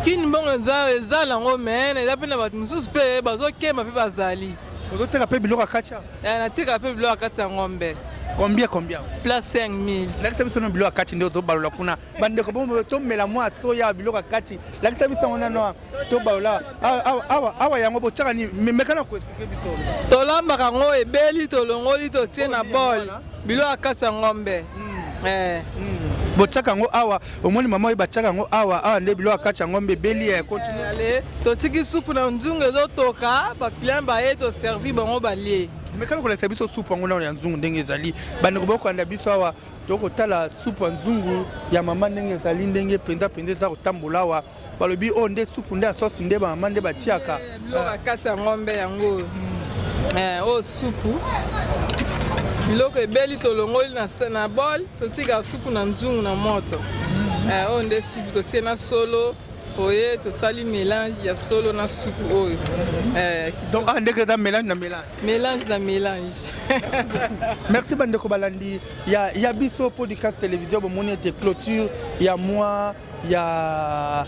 Kini mbongo eza, eza nango, mais eza mpe na bato mosusu mpe bazokema mpe bazali. Ozoteka mpe biloko ya kati? Nateka mpe biloko ya kati ya ngombe. Combien, combien? Place 5000. Lakisa biso na biloko ya kati nde ozobalola kuna. Bandeko bo tomela mwa soya, biloko ya kati, lakisa biso yango nano, tobalola awa. Awa yango botiaka nini? Mekana koexpliquer biso. Tolambaka yango, ebeli, tolongoli, totie na bol, biloko ya kati ya ngombe. Botiaka yango awa. Omoni mama oyo, batiaka yango awa. Awa nde biloko ya kati ya ngombe ebeli. Continue. Ale, totiki supu na nzungu ezotoka, baclient baye, toservi bango, balie. Mekana kolakisa biso supu yango nano ya nzungu ndenge ezali. Bandeko bokolanda biso awa, tokotala supu ya nzungu ya mama ndenge ezali, ndenge mpenza mpenza eza kotambola awa. Balobi oyo nde supu nde ya sosi nde bamama nde batiaka. Biloko ya kati ya ngombe yango oyo, supu, biloko ebeli, tolongoli na bol, totika supu na nzungu na moto. Oyo nde supu totie na solo oye, tosali mélange ya solo na supu oyo. Donc awa ndenge eza mélange na mélange. Mélange na mélange. Merci bandeko balandi ya biso podcast télévision. Bomoni ete clôture ya mois ya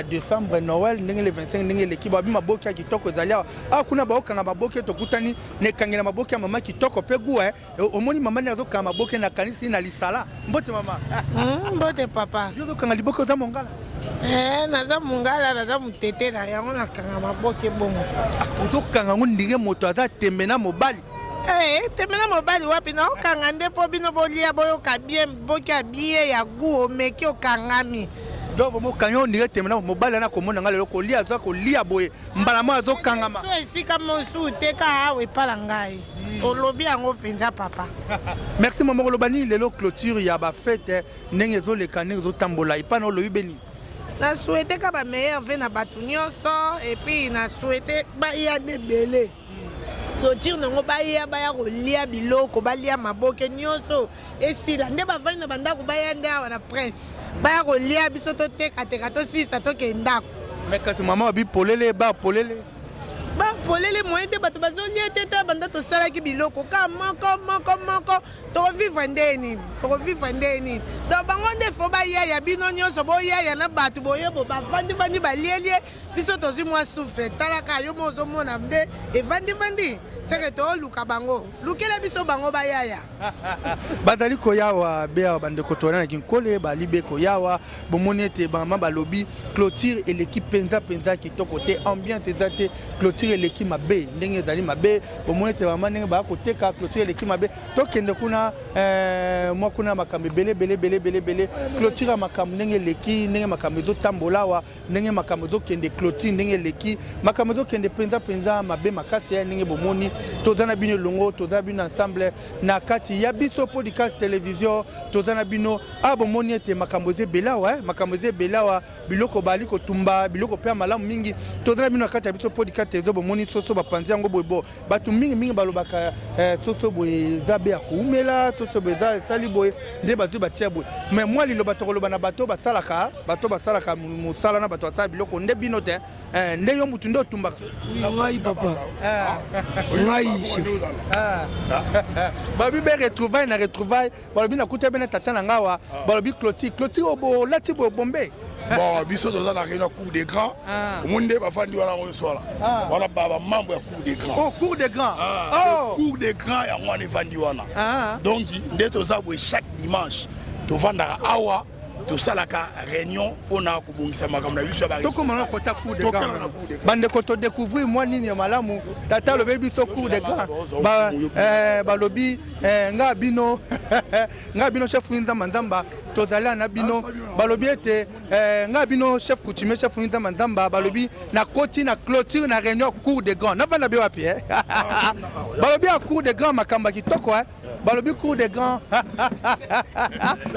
décembre, Noël, ndenge le 25 ndenge eleki, babi maboki ya kitoko ezali awa. Awa kuna baokanga maboki, tokutani na ekangela maboki ya mama kitoko mpe gu. Omoni mama nde azokanga maboki, nakanisi na lisala. Mbote mama. Mbote papa. Yo ozokanga liboki, oza mongala? Naza mongala, naza motete na yango, nakanga maboke bongo. Ozokanga yango ndenge moto aza tembe na mobali. Tembe na mobali wapi? Naokanga nde mpo bino bolia, boyoka bien, boki ya bien ya gu, omeki, okangami. Donc bomokangi oyo ndenge tembe na mobali wana, komona nga lelo kolia, aza kolia boye, mbala moko azokangama. So esika mosusu te, ka awa epala ngai. Olobi yango mpenza, papa. Merci mama. Koloba nini lelo clôture ya bafete ndenge ezoleka, ndenge ezotambola epai na olobi beni? Na souhaite ka bameilleurs vœux na bato nyonso, et puis na souhaite baya nde ebele clôture nango, baya, baya kolia biloko, balia maboke nyonso esila nde bavandi na bandako, baya nde awa na Prince, baya kolia biso, totekateka, tosilisa, tokende ndako. Mais kasi mama babi polele, ba polele. Bapolele moyen te, bato bazolia te. Ta banda tosalaki biloko ka moko moko moko, tokovivre nde nini? Tokovivre nde nini? Donc bango nde fo bayaya, bino nyonso boyaya na bato boyebo bavandivandi, balielie biso, tozwi mwa souffle. Talaka yo mo, ozomona nde evandivandi, seke tooluka bango, lukela biso bango bayaya. Bazali koyawa be awa, bandeko towana na Kinkole bali be koyawa. Bomoni ete bamama balobi clôture eleki mpenza mpenza kitoko te, ambiance eza te, clôture eleki mabe ndenge ezali mabe. Bomoni ete bamama ndenge baya koteka, clôture eleki mabe. Tokende kuna mwa kuna, makambo ebele ebele ebele ebele ebele. Clôture ya makambo ndenge eleki, ndenge makambo ezotambola awa, ndenge makambo ezokende, clôture ndenge eleki, makambo ezokende mpenza mpenza mabe makasi ya ndenge bomoni. Toza na bino elongo, toza na bino ensemble na kati ya biso podcast télévision, toza na bino awa. Bomoni ete makambo eza ebele awa, makambo eza ebele awa, biloko bali kotumba, biloko mpe ya malamu mingi. Toza na bino na kati ya biso podcast télévision. Bomoni soso bapanzi yango boye. Bo bato mingimingi balobaka soso boye eza be ya koumela, soso boye eza esali boye nde bazwi batia boye. Mais mwa liloba tokoloba na bato basalaka, bato basalaka mosala na bato basala biloko nde bino te, nde yo mutu nde otumbaka? Ngai papa, ngai chef. Balobi be retrouvaille na retrouvaille, balobi nakuta be na tata na nga awa. Balobi clôture, clôture oyo bolati boye bombe. Bon, biso toza na réunion cour des grands. Omoni nde bafandi wana, yango nyonso wana wana bamembre ya cour des grands. Oh, cour des grands. Oh. Cour des grands yango wana evandi wana. Donc nde toza boye, chaque dimanche tovandaka awa. Tosalaka réunion mpona kobongisa makambo na biso ya tokoma na kota cour de grand. Bandeko, todécouvrir mwa nini ya malamu. Tata alobeli biso cour de grand. Balobi nga bino chef Nzamba Nzamba, tozali na bino. Balobi ete nga bino chef coutumier, chef Nzamba Nzamba. Balobi nakoti na clôture na réunion cour de grand. Navanda be wapi? Balobi ya cour de grand, makambo ya kitoko. Balobi cour de grand,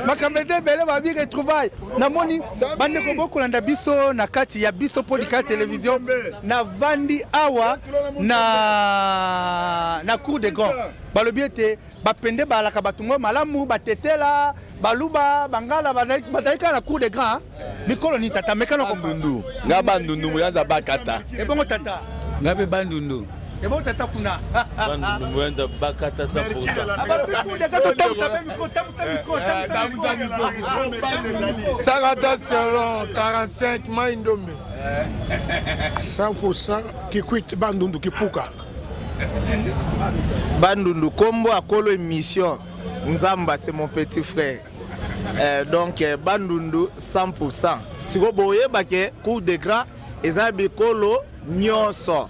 makambo eza ebele. Babi retrouvaille. Namoni bandeko bokolanda biso na kati ya biso Podika Télévision. Navandi awa na cour de grand. Balobi ete bapende balaka bato ngo malamu, batetela, baluba, bangala bazali kaka na cour de grand. Mikolo ni tata mekana. Bandundu, nga Bandundu, moyanza bakata. Ebongo tata? Nga mpe Bandundu. Ebongo tata kuna? Bandundu, moyanza bakata 100%. Totambusa micro. Sakata selon 45 Mai Ndombe. 100% Kikwit, Bandundu, Kipuka. Bandundu, kombo akolo émission Nzamba, c'est mon petit frère. Donc Bandundu 100%. Sikoyo boyebake cour de grand eza bikolo nyonso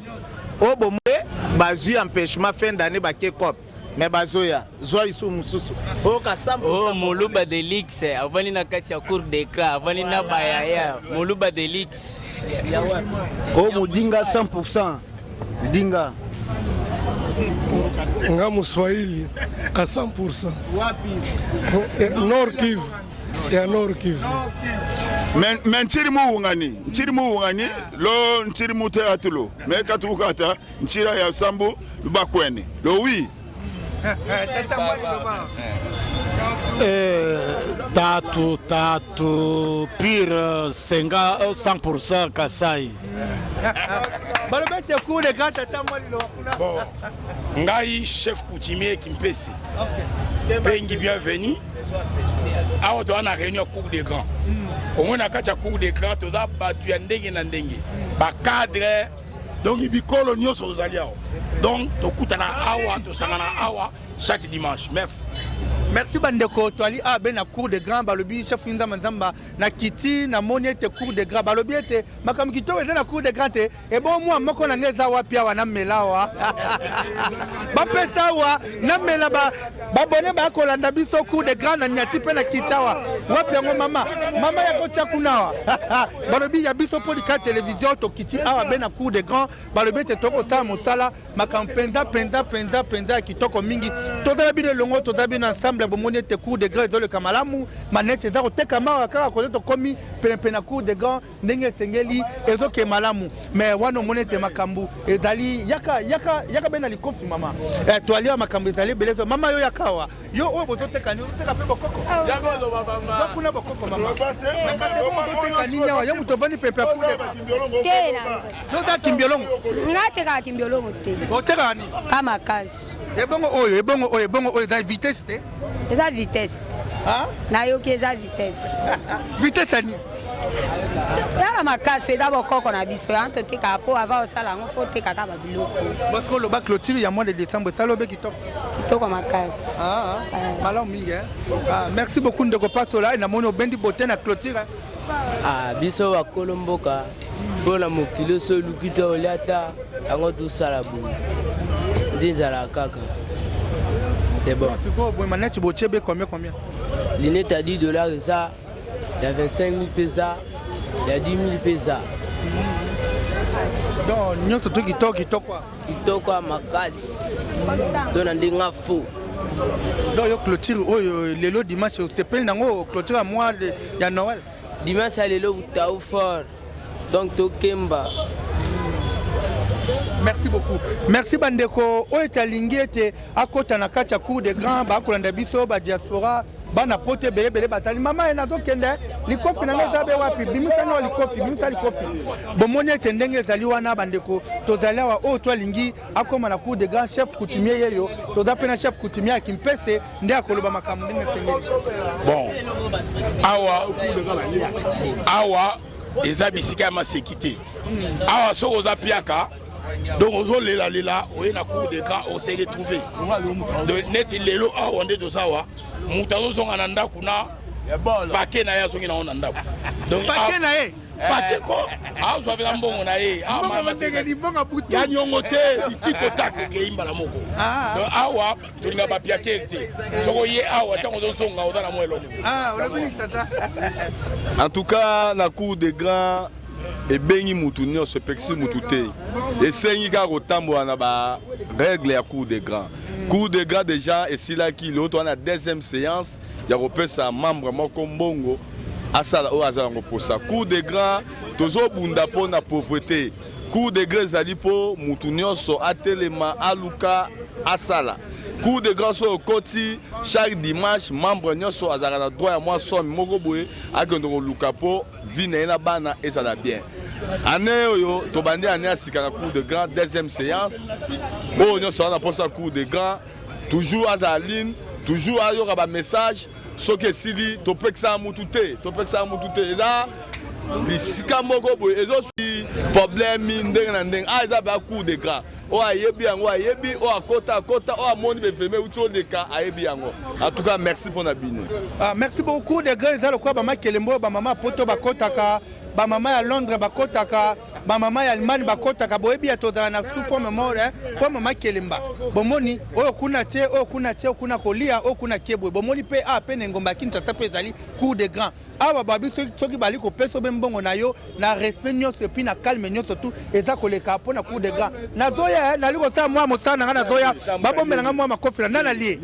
oyo bomoye bazwi empêchement fin d'année, bake cop, mais bazoya zwa lisu mosusu oyoka 100%. Oh, Moluba Delix avandi na kati ya cour de grand, avandi na bayaya Moluba Delix. O Modinga 100% Dinga. Nga Moswahili à 100%. Wapi? Nord Kivu, ya Nord Kivu. Me nciri muwungani, nciri muwungani lo, nciri mute atulo me katukata ncira ya sambu lubakwene lo wi. Tata mwali loba. Tatu tatu pire senga 100% Kasai. Balobi ete cour de grand. Tata mwali loba kuna. Bon, ngai chef coutumier Kimpese Pengi, bienvenu. Awa toza na réunion ya cour de grand. Omoi na kati ya cour de grand toza bato ya ndenge na ndenge, bacadre, donc bikolo nyonso tozali awa. Donc tokutana awa, tosangana awa chaque dimanche. Merci. Merci bandeko. Toali awa be na cour de grand. Balobi chef Nzamba Nzamba na kiti. Namoni ete cour de grand, balobi ete makambo kitoko eza na cour de grand te. Ebon mwa moko na ngai eza wapi awa? Namela awa, bapesa awa namela. Babone bakolanda biso cour de grand na niati mpe na kiti awa. Wapi yango mama? Mama ya kotia kuna awa. Balobi ya biso Polika Télévision, tokiti awa be na cour de grand. Balobi ete tokosala mosala, makambo mpenza mpenza mpenza mpenza ya kitoko mingi. Tozala bino elongo, tozala bino ensemble. Bomoni ete cour de grand ezoleka malamu, manete eza kotekama awa kaka kote. Tokomi penepene na cour de grand, ndenge esengeli ezoke malamu. Mais wana omoni ete makambo ezali. Yaka, yaka, yaka be na likofi mama. Toali awa, makambo ezali ebele. Mama, yo yaka awa. Yo oyo bozoteka nini? Ozoteka mpe bokoko? Za kuna bokoko mama. Ozoteka nini awa? Yo moto ovandi pepe ya cour de te na Yo oza kimbiolongo? Nga tekaka kimbiolongo te. Otekaka nini? Ka makasi. Ebongo oyo, ebongo oyo, ebongo oyo eza vitesse te? Eza vitesse. Nayoki eza vitesse. Vitesse ya nini? Eza makasi, eza bokoko na biso yango totekaka, mpo ava osala yango fo otekaka babiloko. Parce que oloba clôture ya mois de décembre esala obe kitoko. Kitoko makasi. Malamu mingi. Merci beaucoup ndeko Pasola. Namoni obendi bote na clôture. Ah, biso bakolo mboka, mpona mokili oso oluki te olia ta yango, tosala boye nde ezalaka kaka, c'est bon. Sikoyo boye maneti botie be combien combien? Lunette ya 10 $ eza, ya 25 000 mpe eza, ya 10 000 mpe eza. Donc nyonso to kitoko kitoko. Kitoko ya makasi, donc na ndenge fo. Donc yo clôture oyo lelo dimanche, osepeli nango, clôture ya mois ya Noël? Dimanche ya lelo butau fort, donc tokemba. Merci beaucoup, merci bandeko. Oyo ete alingi ete akɔta na kati ya cour de grand, bakolanda biso badiaspora, bana poto ebelebele batali. Mama ye nazokende, likofi na ngai eza be wapi? Bimisa nao likofi, bimisa likofi. Bomoni ete ndenge ezali wana bandeko, tozali awa. Oyo to alingi akóma na cour de grand, chef coutumier yeyo. Toza mpe na chef coutumier ya Kimpese nde akoloba makambo ndenge esengeli. Bon, awa awa eza bisika ya maseki te. Awa soki oza piaka, donc ozolelalela, oye na cour de grand, ose retrouve. Neti lelo awa nde toza awa, moto azozonga na ndako na Pake na ye azongi nango na ndako. Donc Pake na ye? Pake ko azwa mpenza mbongo na ye. Ah, ya niongo te litiko tak okei mbala moko. Ah. Donc awa tolinga bapiatere te. Soki oye awa ntango ozozonga oza na mwa eloko. Ah, olobi nini tata? En tout cas, na cour de grand ebengi mutu nyonso epekisi mutu te esengi kaka kotambola na ba règle ya cour de grand cour de grand déjà esilaki lelo toza na deuxième séance ya kopesa membre moko mbongo asala oyo aza yango mposa cour de grand tozobunda mpo na pauvreté cour de grand ezali mpo mutu nyonso atelema aluka asala cour de grand soki okoti chaque dimanche membre nyonso azalaka na droit ya mwa somme moko boye akende koluka mpo vie na ye na bana ezala bien année oyo tobandi année ya sika na cour de grand deuxième séance oyo nyonso aza na mposa cour de grand toujours azala ligne toujours ayoka bamessage soki esili topekisaka mutu te topekisaka mutu te eza bisika moko boye ezosui problème ndenge na ndenge ah eza ba cour de grand oyo ayebi yango ayebi oyo akota akota oyo amoni befeme euti oleka ayebi yango en tout cas merci mpo na bino Ah, merci beaucoup de grand eza lokola bamakelembo oyo bamama ya poto bakotaka bamama ya londres bakotaka bamama ya allemagne bakotaka boyebi ya tozala na sous forme moko eh, forme makelemba bomoni oyo kuna tie oyo kuna tie oyo kuna kolia oyo kuna kebwe bomoni mpe a mpe na engomba ya kinshasa mpe ezali cour de grand awa babi soki bali kopesa obe mbongo na yo na respect nyonso epuis na calme nyonso tu eza koleka mpo na cour de grand nazoya eh, nali kosala mwa mosala na ngai nazoya babombela ngai mwa makofi na nda nalie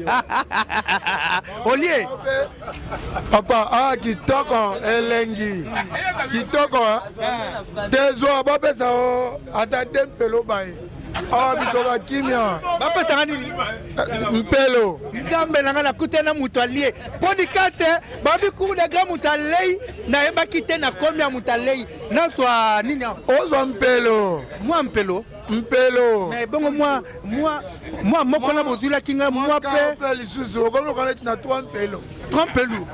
olie papa ah kitoko elengi kitoko tezwa bapesa o ata de mpelo baye awa biso bakimia bapesaka nini mpelo nzambe na ngai nakutani na moto alie podcast babi cour de grand moto alei nayebaki te nakomi ya moto alei nazwa nini awa ozwa mpelo mwa mpelo mpelo mais bongo mwa mwa mwa moko na bozwilaki ngai mwa pe lisusu okoluka neti na trois mpelo trois mpelu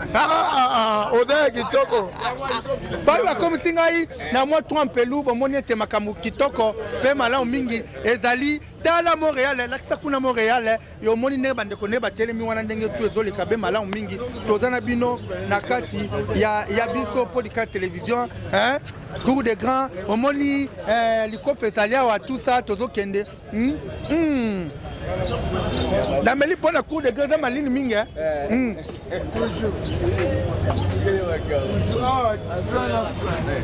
oza ya kitoko bayo bakomisi ngai na mwa trois mpelu bomoni ete makambo kitoko mpe malamu mingi ezali tala montréal lakisa kuna montréal yo omoni ndenge bandeko nde batelemi wana ndenge tu ezoleka be malamu mingi toza na bino na kati ya, ya biso podcast télévision hein? cour de grand omoni eh, likofa ezali awa tout ça tozokende hmm? hmm. nameli mpo na cour de grand eza malini mingi eh? hmm.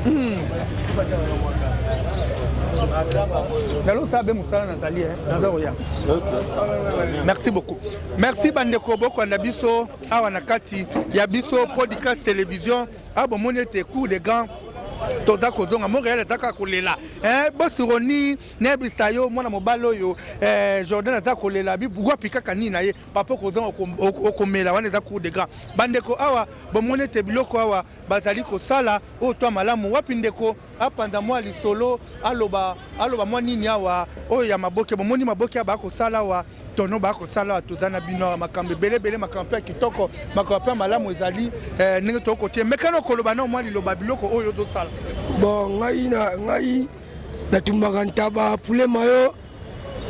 Hmm. nalosala be mosala nazali eh? naza koya merci beaucoup merci bandeko bokolanda biso awa na kati ya biso podcast télévision awa bomoni ete cour de grand toza kozonga montréal aza kaka kolela eh, bosuroni nayebisa yo mwana mobali oyo eh, jordan aza kolela wapi kaka nini na ye papa okozonga okomela wana eza cour de grand bandeko awa bomoni ete biloko awa bazali kosala oyo twa malamu wapi ndeko apanza mwa lisolo aloba aloba mwa nini awa oyo ya maboke bomoni maboke awa bakosala awa tono bakosala awa toza na bino awa makambo ebele ebele makambo mpe ya kitoko makambo mpe ya malamu ezali eh, ndenge tokotie mekano koloba na mwa liloba biloko oyo ozosala bon ngai na ngai natumbaka ntaba poulet mayo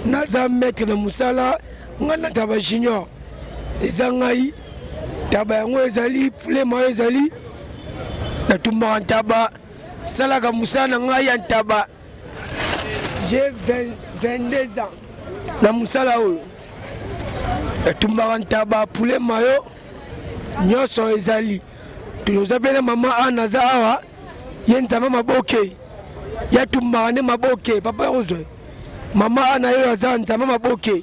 naza maître na mosala ngai na ntaba junior eza ngai ntaba yango ezali poulet mayo ezali natumbaka ntaba salaka mosala na ngai ya ntaba j'ai 22 ans na mosala oyo natumbaka ntaba poulet mayo nyonso ezali toza mpe na mama ana aza awa ye nzambe maboke ye atumbaka nde maboke papa yakozwa mama ana ye aza nzambe maboke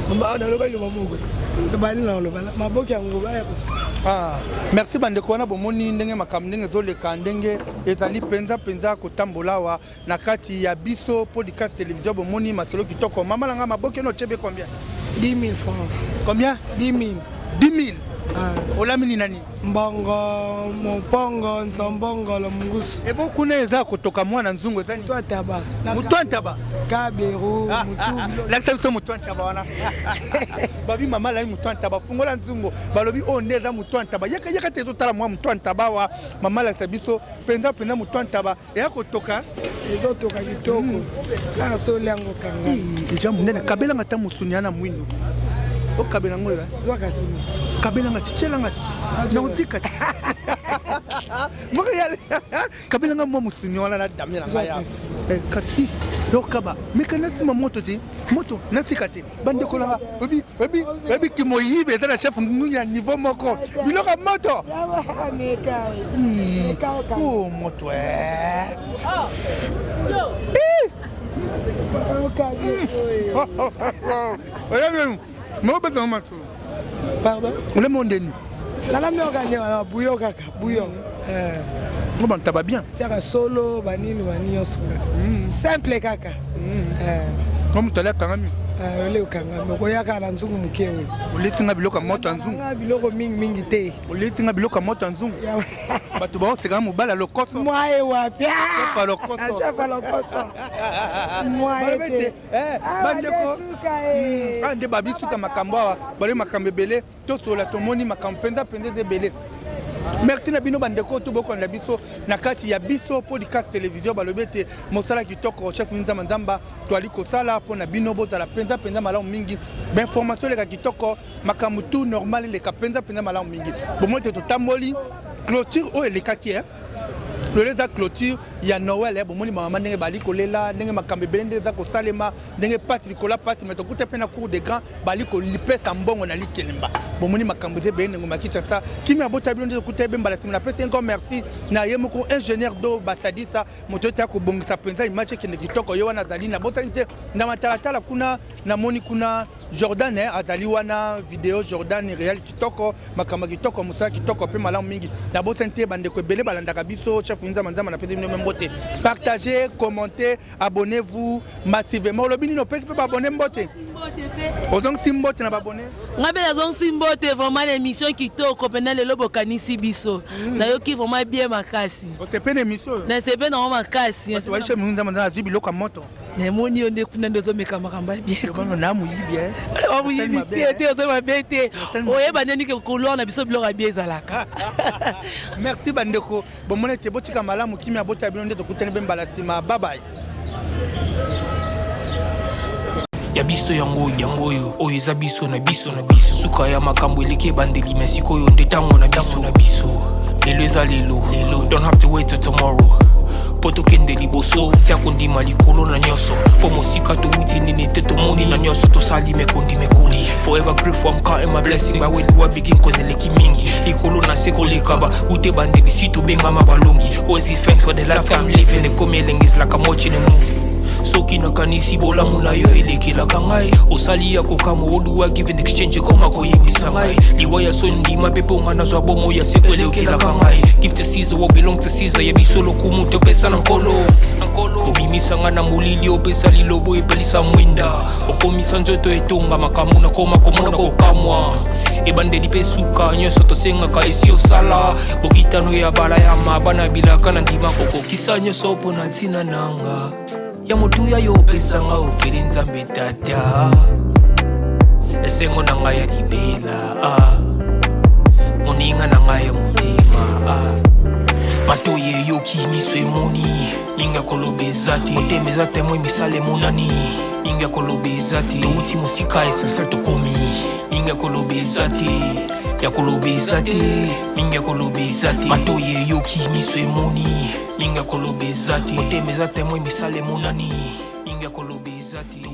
mama ana aloba liloba moko tobandi na oloba maboke yango ah, merci bandeko wana bomoni ndenge makambo ndenge ezoleka ndenge ezali mpenza mpenza kotambola awa na kati ya biso podcast télévision bomoni masolo kitoko mama na ngai maboke no chebe combien 10 000 francs combien 10 000 10 000 ah. olami nini nani mbongo mopongo nsombongo lomungusu ebo kuna eza kotoka mwana nzungu eza nini ntaba moto ntaba kaberu ah, mutu ah, ah. lakisa biso moto ntaba wana babi mama alami moto ntaba fungola nzungu balobi oyo nde eza moto ntaba yaka yaka te totala mwa moto ntaba wa mama alakisa biso mpenza mpenza moto ntaba eya kotoka ezotoka kitoko hmm. kaka soli yango kanga deja monene kabelanga ata mosuni yana mwindu Okabela yango kabelanga ti tielanga ti nakosika ti moko ya kabelanga mwa mosuni wana na dame na ngai ya eh, kasi yokaba meka nasima moto te moto nasika te bandeko nanga oyebi kimoyibi eza na chef ngungi ya niveau moko biloko ya moto hmm. oh, moto eh. Eh! Oyebi mobetanga masolo. Pardon? Ole mondeni. Nalami oka nde wana bouillon kaka bouillon. Eh. Ngo bantaba bien. Tiaka solo banini bani nyonso. Hmm. Simple kaka. Hmm. Eh. Ngo moto ali akangami. Eh, ole okangami okoyaka na nzungu moke oyo. Olesi nga biloko ya moto ya nzungu. Biloko mingi mingi te. Olesi nga biloko ya moto ya nzungu. Bato baoseka mobali ya lokoso. Mwaye wapi? Chef ya lokoso. Chef ya lokoso. Mwaye te. Eh, bandeko hmm, awa nde babisuka makambo awa balobi makambo ebele tosolola tomoni makambo mpenza mpenza eza ebele merci na bino bandeko to bokolanda biso na kati ya biso podcast télévision balobi ete mosala kitoko chef nzamba nzamba toali kosala mpo na bino bozala mpenza mpenza malamu mingi bainformation eleka kitoko makambo tout normal eleka mpenza mpenza malamu mingi bomoi te totamboli clôture oyo elekaki eh? lelo eza clôture ya noël eh, bomoni bamama ndenge bali kolela ndenge makambo ebele ndenge eza kosalema ndenge mpasi likolo ya mpasi me tokuta mpe na cour de grand bali kolipesa mbongo na likelemba bomoni makambo eza ebele ndenge makinshasa kimi abota bino nde tokuta ebe mbala nsima napesi encore merci na ye moko ingénieur do basadisa moto ete akobongisa mpenza image ekende kitoko ye wana azali nabosani te na matalatala kuna namoni kuna Jordan eh, azali wana video Jordan Real kitoko makambo kitoko mosala kitoko mpe malamu mingi nabosani te bandeko ebele balandaka biso chef nzamba nzamba napesi bino mbote partagez commentez abonnez-vous massivement olobi nini opesi mpe baabonne mbote ozongisi mbote na baabonne nga mpe nazongisi mbote vraiment na émission kitoko mpena lelo bokanisi biso mm. nayoki vraiment bien makasi osepe na émission oyo nasepe nango makasi chef nzamba nzamba azwi biloko ya moto namoni yo nde kuna nde ozomeka makambo ya bien na moyibi eh. Oh, moyibi te te ozo mabe te oyeba nde nike couloir na biso biloko ya bien ezalaka merci bandeko bomoni ete botika malamu kimia bota bino nde tokutani be mbala nsima babaye ya biso yango oyo yango oyo oyo eza biso na biso na biso suka ya makambo eleki ebandeli me sikoyo nde ntango na biso na biso lelo eza lelo lelo don't have to wait till tomorrow mpo tokende liboso tia kondima likolo na nyonso mpo mosika towuti nini te tomoni na nyonso tosali mekondi mekoli forever grateful I'm counting my blessing by where do I begin cause eleki mingi likolo na se koleka ba ute bandeli si tobengama balongi always give thanks for the life I'm living ekomi elengi ezalaka watching a movie soki nakanisi bolamu na yo elekelaka ngai osali ya kokamwa oduwa give an exchange ekoma koyebisa ngai liwa ya soni ndima mpe mpo ngai nazwa bomoi ya seko elekelaka ngai give to Caesar what belong to Caesar ya biso lokumu topesa na nkolo obimisa ngai na molili opesa lilobo epelisa mwinda okomisa nzoto etonga makambo nakoma komona kokamwa ebandeli mpe suka nyonso tosengaka esi osala bokitano ya balayama bana bilaka na ndima kokokisa nyonso mpo na ntina nanga ya motuya yo opesa nga ofeli nzambe tata esengo na ngai ya libela ah. moninga na ngai ya motema ah. matoyi eyoki miso emoni mingi ya koloba eza te motema eza temoi misala emonani mingi ya koloba eza te touti mosika essentiel tokomi mingi ya koloba eza te ya koloba eza te mingi ya koloba eza te matoyi eyoki miso emoni mingi ya koloba eza te motema eza temoi misala emonani mingi ya koloba eza te.